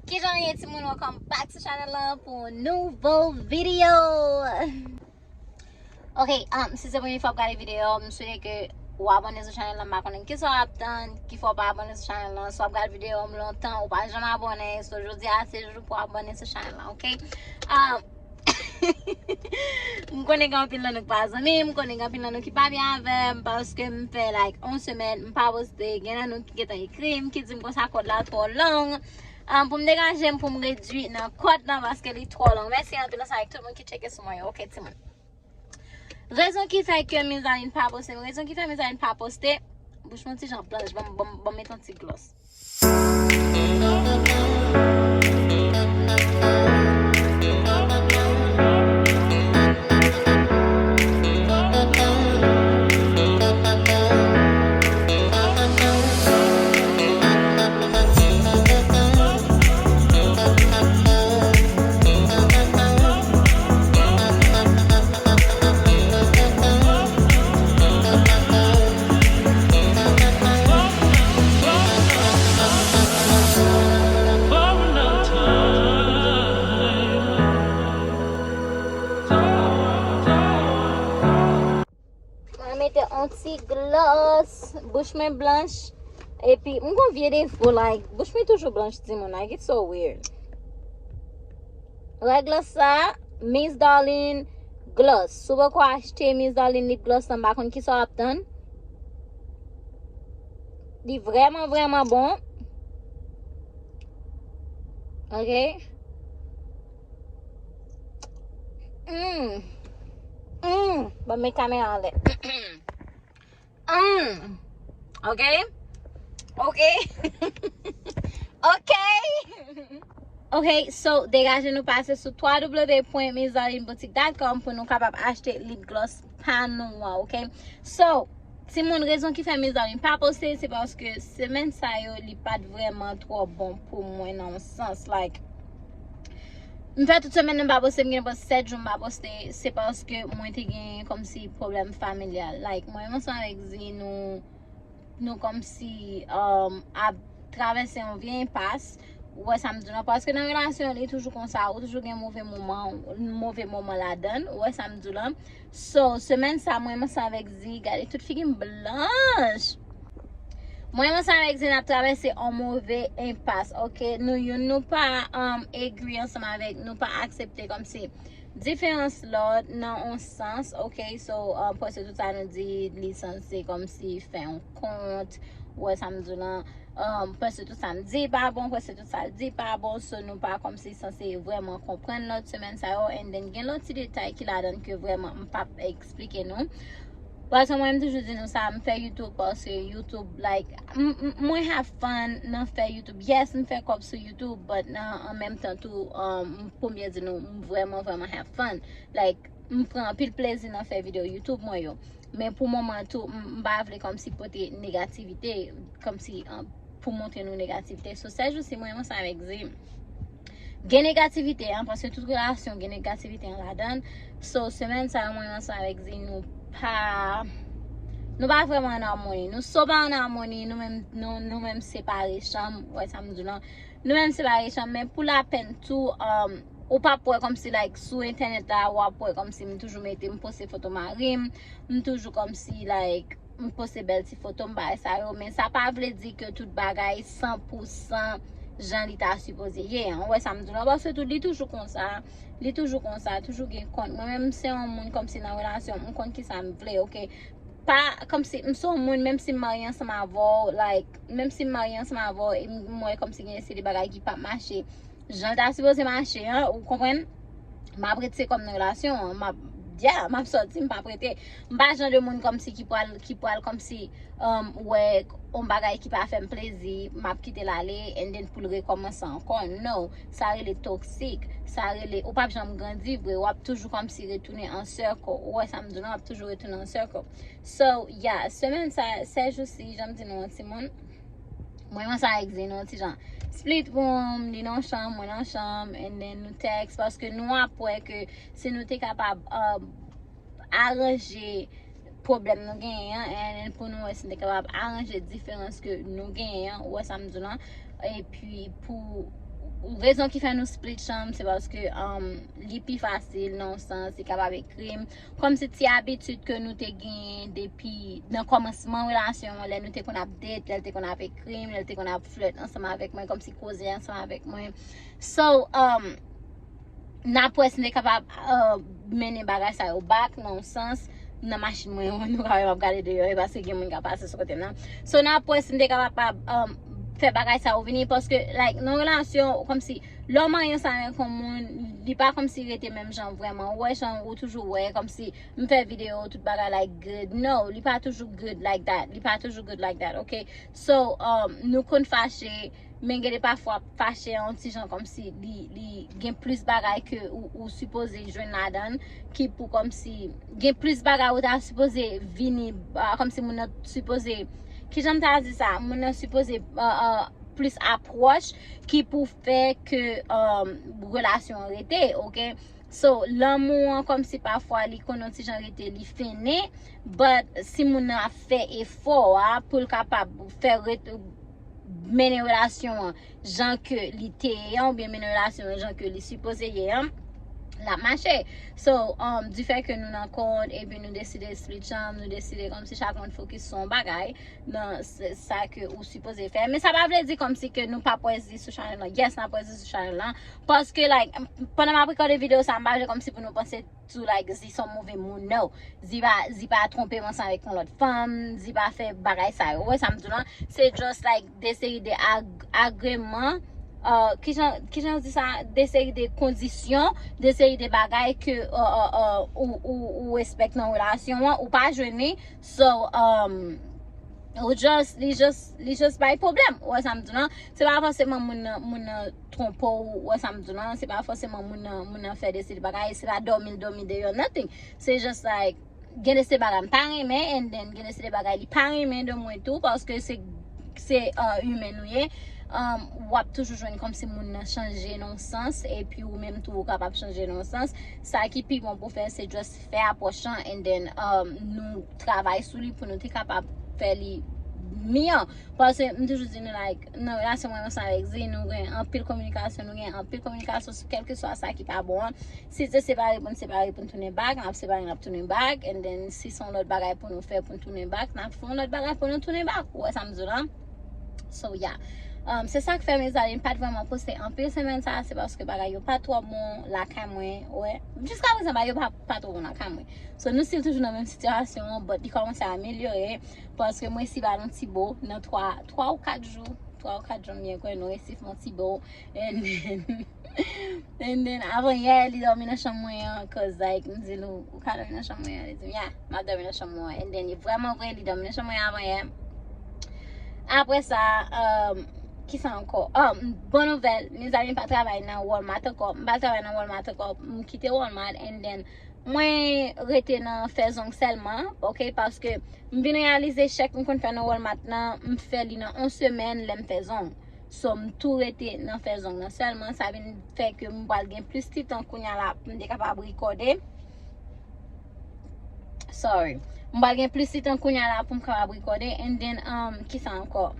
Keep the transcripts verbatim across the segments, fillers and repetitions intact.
Kijan w ye timoun, welcome back to channel lan pou yon nouvo video. Ok, um, si se premye fwa w ap gade videyo, m swete ke w abòne sou channel lan, m pa konnen kisa w ap tann, ki fè w pa abòne sou channel lan, si w ap gade videyo m lontan, ou pa janm abòne, so jodi a se jou pou w abòne sou channel lan, ok? Um, M konnen gen anpil nan nou ki pa zanmi m, m konnen gen anpil nan nou ki pa byen avè m, paske m fè like yon semèn m pa poste, gen nan nou ki gentan ekri m, ki di m konsa kòd la twò long. Um, pou m degaje m, pou m redui nan kòd lan, paske li twò long. Mèsi anpil ansanm avèk tout moun ki tcheke sou mwen yo, ok timoun. Rezon ki fè ke Mizaline pa poste, rezon ki fè Mizaline pa poste, bouch mwen ti jan blanch, ban m, ban m, ban m met yon ti glòs. Mwen mete yon ti glòs, bouch mwen blanch. Epi, m gon vye defo, like, bouch mwen toujou blanch, timoun, like, it's so weird. Wè glòs sa, Miss Darline gloss. Si w poko achte Miss Darline lip gloss lan, m pa konn kisa w ap tann. Li vrèman, vrèman bon. Ok. Mm. Mm. Ban m met kamera anlè. Mm. Ok. Ok. Ok. Ok, so, degaje nou pase sou w w w pwen mizalinboutique dot com pou nou kapab achte lip gloss pa nou an, ok? So, timoun, rezon ki fè Mizaline pa poste, se paske semèn sa yo, li pa t vrèman twò bon pou mwen nan yon sans, like, m fè tout semèn nan m pa poste, m gen bò sèt jou m pa poste, se paske mwen te gen kòmsi pwoblèm familyal. Like, mwen menm ansanm avèk Zi, nou, nou kòmsi, um, ap travèse yon vye enpas. Ou wè sa m di w lan? Paske nan relasyon, li toujou konsa, ou toujou gen move moman, move moman ladan l. Ou wè sa m di w lan? So, semèn sa, mwen menm ansanm avèk Zi, gade tout figi m blanch. Mwen menm ansanm avèk Zi, n ap travèse yon move enpas, ok? Nou youn, nou pa, um, egri ansanm avèk, nou pa aksepte kòmsi diferans lòd nan yon sans, ok? So, um, prèske tout sa nou di, li sanse kòmsi fè yon kont, ou wè sa m di w lan, um, prèske tout sa m di pa bon, prèske tout sa l di pa bon, so nou pa kòmsi sanse vrèman konprann lòt semèn sa yo, and then gen lòt ti detay ki ladan l ke vrèman m p ap eksplike nou. Paske mwen, m toujou di nou sa, m fè YouTube paske YouTube, like, m, m, mwen have fun nan fè YouTube. Yes, m fè kòb sou YouTube, but nan, an menm tan tou, um, m pou m byen di nou, m vrèman, vrèman have fun. Like, m pran anpil plezi nan fè videyo YouTube mwen yo. Men pou moman tou, m, m pa vle kòmsi pote negativite, kòmsi, um, pou montre nou negativite. So, sèjousi, mwen menm ansanm avèk Zi, gen negativite an, paske tout relasyon gen negativite an ladan l. So, semèn sa yo, mwen menm ansanm avèk Zi, nou pa, nou pa vrèman an amoni. Nou so pa an amoni, nou menm, nou, nou menm separe chanm, ou wè sa m di w lan. Nou menm separe chanm, men pou lapèn tou, um, ou p ap wè kòmsi, like, sou entènèt la, w ap wè kòmsi m toujou mete, m poste foto mari m, m toujou kòmsi, like, m poste bèl ti foto m, bagay sa yo, men sa pa vle di ke tout bagay san pou san jan li ta sipoze ye an. Ou wè sa m di w lan, paske tou li toujou konsa, li toujou konsa, toujou gen kont. Mwen menm, m se yon moun kòmsi nan relasyon, m konn kisa m vle, ok? Pa, kòmsi, m se yon moun, menm si m marye ansanm avè w, like, menm si m marye ansanm avè w, e m, m wè kòmsi gen seri de bagay ki p ap mache jan l ta sipoze mache an, ou konprann? M ap ret se kòm nan relasyon an, m ap, yeah, m ap sòti, m p ap rete. M pa jan de moun kòmsi ki pral, ki pral kòmsi, um, wè yon bagay ki pa fè m plezi, m ap kite l ale, and then pou l rekòmanse ankò. No, sa rele toksik, sa rele, ou p ap janm grandi vre, w ap toujou kòmsi retounen an circle. Ou wè sa m di w lan, w ap toujou retounen an circle. So, yeah, semèn sa, sèjousi, jan m di nou an timoun, mwen menm ansanm avèk Zi, nou ti jan split room, li nan yon chanm, mwen nan yon chanm, and then nou text, paske nou ap wè ke si nou te kapab, um, aranje pwoblèm nou genyen an, and then pou nou wè si nou te kapab aranje diferans ke nou genyen an, ou wè sa m di w lan, epi pou Rezon ki fè nou split chanm, se paske um, li pi fasil nan yon sans, li kapab ekri m. Kòmsi ti abitid ke nou te genyen depi nan kòmansman relasyon an, lè nou te konn ap date, lè l te konn ap ekri m, lè l te konn ap flirt ansanm avèk mwen, kòmsi koze ansanm avèk mwen. So, um, n ap wè si n te kapab uh, mennen bagay sa yo back nan yon sans. Nan machin mwen, nou ka wè m ap gade deyò, e paske gen moun k ap pase sou kote m nan. So, n ap wè si n te kapab um, fè bagay sa yo vini, paske, like, nan relasyon, kòmsi, lè w marye ansanm avèk yon moun, li pa kòmsi rete menm jan vrèman. Ou wè, jan ou toujou wè, kòmsi, m fè videyo, tout bagay, like, good. No, li pa toujou good like that. Li pa toujou good like that, ok? So, um, nou konn fache, men gen de pafwa fache an ti jan kòmsi li, li gen plis bagay ke ou, ou sipoze jwenn ladan l, ki pou kòmsi gen plis bagay ou ta sipoze vini, ah, kòmsi moun nan sipoze, ki jan m ta di sa, moun nan sipoze ah, ah, plis apwòch ki pou fè ke um, relasyon an rete, ok? So, lanmou an kòmsi pafwa li konn yon ti jan rete, li fennen, but si moun nan ap fè efò a pou l kapab fè ret, mennen relasyon an jan ke li te ye an, oubyen mennen relasyon an jan ke li sipoze ye an, l ap mache. So, um, du fait ke nou nan kont, epi nou deside split chanm, nou deside kòmsi chak moun fokis sou yon bagay, nan s- sa ke ou sipoze fè. Men sa pa vle di kòmsi ke nou p ap wè Zi sou chanèl lan. Yes, n ap wè Zi sou chanèl lan. Paske, like, m- pandan m ap rekòde videyo sa, m pa vle kòmsi pou nou panse tou, like, Zi se yon move moun, no. Zi pa, Zi pa twonpe m ansanm avèk yon lòt fanm, Zi pa fè bagay sa yo. Ou wè sa m di w lan? Se just, like, de seri de ag- agreman, uh, kijan, kijan yo di sa? De seri de kondisyon, de seri de bagay ke uh, uh, uh, ou, ou, ou respèk nan relasyon an, ou pa jwenn li. So, um, ou just, li just, li just bay pwoblèm. Ou wè sa m di w lan? Se pa fòseman moun nan, moun nan twonpe w, ou wè sa m di w lan? Se pa fòseman moun nan, moun nan fè de seri de bagay, se pa dòmi l dòmi deyò, nothing. Se just like, gen de seri de bagay m pa renmen, and then gen de seri de bagay li pa renmen de mwen tou, paske se, se uh, imen nou ye. Um, w ap toujou jwenn kòmsi moun nan chanje nan yon sans, epi ou menm tou ou kapab chanje nan yon sans. Sa ki pi bon pou fè, se just fè apwòch lan, and then um, nou travay sou li pou nou te kapab fè li miyò. Paske m toujou di nou, like, nan relasyon mwen ansanm avèk Zi, nou gen anpil kominikasyon, nou gen anpil kominikasyon sou kèlkeswa sa ki pa bon an. Si se separe pou n separe pou n tounen back, n ap separe, n ap tounen back, and then si se yon lòt bagay pou nou fè pou n tounen back, n ap fè yon lòt bagay pou nou tounen back. Ou wè sa m di w lan? So, yeah. Um, se sa k fè, mezanmi, m pa t vrèman poste anpil semèn sa a, se paske bagay yo pa twò bon lakay mwen, ou wè. Jiska prezan, bagay yo pa, pa twò bon lakay mwen. So, nou still toujou nan menm sitiyasyon an, but li kòmanse amelyore, paske m resi ba l yon ti bo nan twa, twa ou kat jou, twa ou kat jou, m byen kwè, nou resi fè yon ti bo, and then, and then, avan yè, li dòmi nan chanm mwen an, cause, like, m di l, ou ka dòmi nan chanm mwen an? Li di m, yeah, m ap dòmi nan chanm ou an. And then, li vrèman vre, li dòmi nan chanm mwen an avan yè. Apre sa, um, kisa ankò? Oh, bon nouvèl, mezanmi, m pa travay nan Walmart ankò. M pa travay nan Walmart ankò. M kite Walmart, and then, mwen rete nan fè zong sèlman, ok, paske m vin reyalize chèk m konn fè nan Walmart lan, m fè li nan yon semèn lè m fè zong. So, m tou rete nan fè zong nan sèlman, sa vin fè ke m pral gen plis ti tan kounye a la pou m te kapab rekòde. Sorry. M pral gen plis ti tan kounye a la pou m kapab rekòde, and then, um, kisa ankò?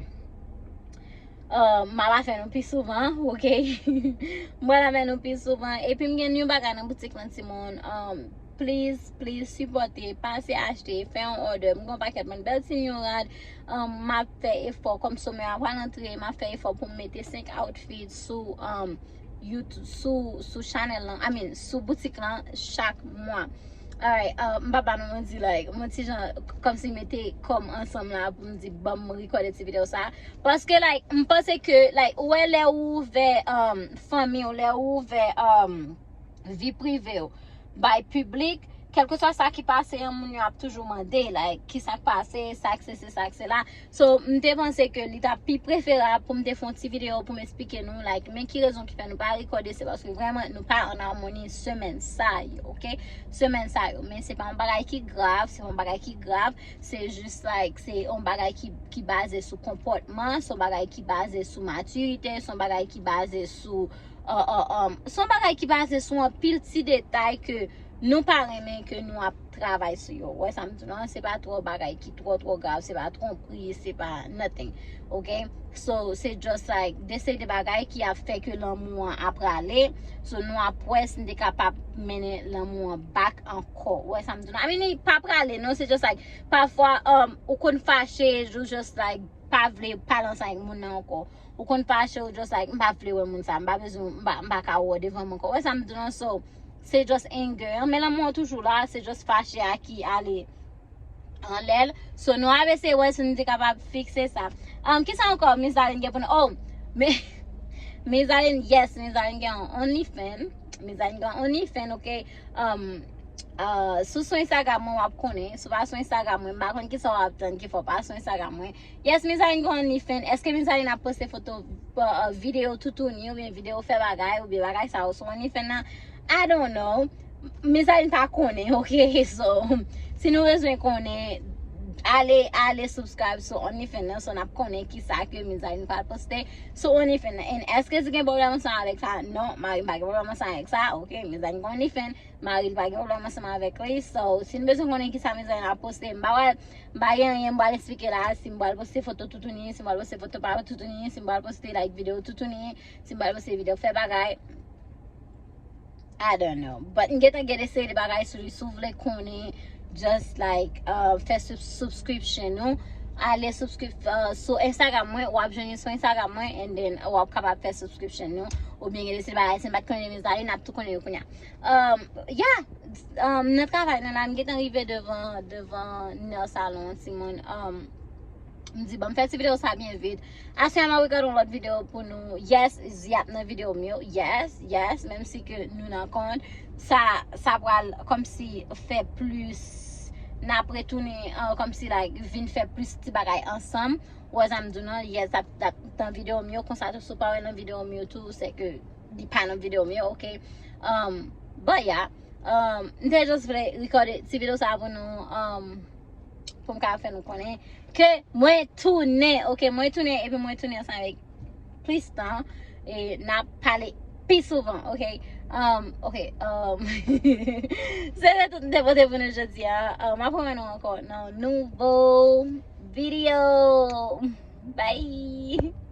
Uh, m ap fè nou pi souvan, ok? M pral fè nou pi souvan. Epi m gen yon bagay nan boutik lan, timoun. Um, please, please, sipòte, pase achte, fè yon order. M gen yon pakèt mwen bèl ti yon rad. Um, m ap fè efò, kòm somè a pral antre, m ap fè efò pou m mete senk outfit sou, um, YouTube, sou, sou chanèl lan, I mean, sou boutik lan chak mwa. Alright, uh, m pa ba nou manti, like, mwen ti jan kòmsi mete kò m ansanm la pou m di ban m rekòde ti videyo sa. Paske, like, m panse ke, like, ou wè lè ou ouvè um, fanmi w, lè ou ouvè um, vi prive w bay piblik, kèlkeswa sa ki pase an, moun yo ap toujou mande, like, kisa k pase, sa k se, se sa k se la. So, m te panse ke li t ap pi preferab pou m te fè yon ti videyo pou m eksplike nou, like, men ki rezon ki fè nou pa rekòde, se paske vrèman nou pa an amoni semèn sa yo, ok? Semèn sa yo. Men se pa yon bagay ki grav, se pa yon bagay ki grav, se jis, like, se yon bagay ki, ki baze sou konpòtman, se yon bagay ki baze sou matirite, se yon bagay ki baze sou, uh, uh, um, se yon bagay ki baze sou anpil ti detay ke nou pa renmen ke nou ap travay sou yo. Ou wè sa m di w lan, se pa twò bagay ki twò, twò grav, se pa twonpri, se pa nothing. Ok? So, se just like, de seri de bagay ki ap fè ke lanmou an ap prale. So, nou ap wè si n te kapab mennen lanmou an back ankò. Ou wè sa m di w lan? I mean, li pa prale, non, se just like, pafwa, um, ou konn fache, ou just like, pa vle pale ansanm ak moun nan ankò. Ou konn fache, ou just like, m pa vle wè moun sa, m pa bezwen, m pa, m pa ka wè w devan m ankò. Ou wè sa m di w lan? So, se just anger. Men lanmou an toujou la, se just fache a ki ale anlè l. So, nou ap eseye wè si nou te kapab fikse sa. Um, kisa ankò Mizaline gen pou nou? Oh, men, Mizaline, yes, Mizaline gen yon OnlyFans. Mizaline gen yon OnlyFans, ok? Um, uh, si w sou Instagram mwen, w ap konnen. Si w pa sou Instagram mwen, m pa konn kisa w ap tann ki fè w pa sou Instagram mwen. Yes, Mizaline gen OnlyFans. Èske Mizaline ap poste foto, uh, uh, videyo toutouni, oubyen videyo fè bagay, oubyen bagay sa yo sou OnlyFans nan? I don't know. Mizaline pa konnen, ok? So, si nou bezwen konnen, ale, ale subscribe sou OnlyFans nan, so n ap konnen kisa ke Mizaline pral poste sou OnlyFans nan. And èske li gen pwoblèm ansanm avèk sa? Non, mari m pa gen pwoblèm ansanm avèk sa, ok? Mizaline gen OnlyFans, mari l pa gen pwoblèm ansanm avèk li. So, si n bezwen konnen kisa Mizaline ap poste, m pa pral, m pa gen anyen m pral eksplike la, si m pral poste foto toutouni, si m pral poste foto pa toutouni, si m pral poste, like, videyo toutouni, si m pral poste videyo fè bagay. I don't know. But m gentan gen de seri de bagay sou li. Si w vle konnen, just like, uh, fè sub subscription nou. Ale subscribe, uh, sou Instagram mwen, w ap jwenn li sou Instagram mwen, and then w ap kapab fè subscription nou. Oubyen gen de seri de bagay, si m pa t konnen Mizaline, n ap tou konnen yo kounye a. Um, yeah. Um, nan travay nan la, m gentan rive devan, devan nail salon an, timoun. Um, m di, bon, m fè ti videyo sa byen vit. Aswè a, m ap regade yon lòt videyo pou nou. Yes, Zi ap nan videyo m yo. Yes, yes, menm si ke nou nan konn. Sa, sa pral kòmsi fè plis, n ap retounen, uh, kòmsi, like, vin fè plis ti bagay ansanm. Ou wè sa m di w lan? Yes, ap, ap nan videyo m yo. Konsa tou, si w pa wè nan videyo m yo tou, se ke li pa nan videyo m yo, ok? Um, but yeah. Um, m te just vle rekòde ti videyo sa pou nou, um, pou m ka fè nou konnen ke mwen tounen, ok? Mwen tounen, epi mwen tounen ansanm avèk plis tan, e n ap pale pi souvan, ok? Um, ok, um, se te tout m te pote pou nou jodi a. Um, m ap wè nou ankò nan nouvo videyo. Bye!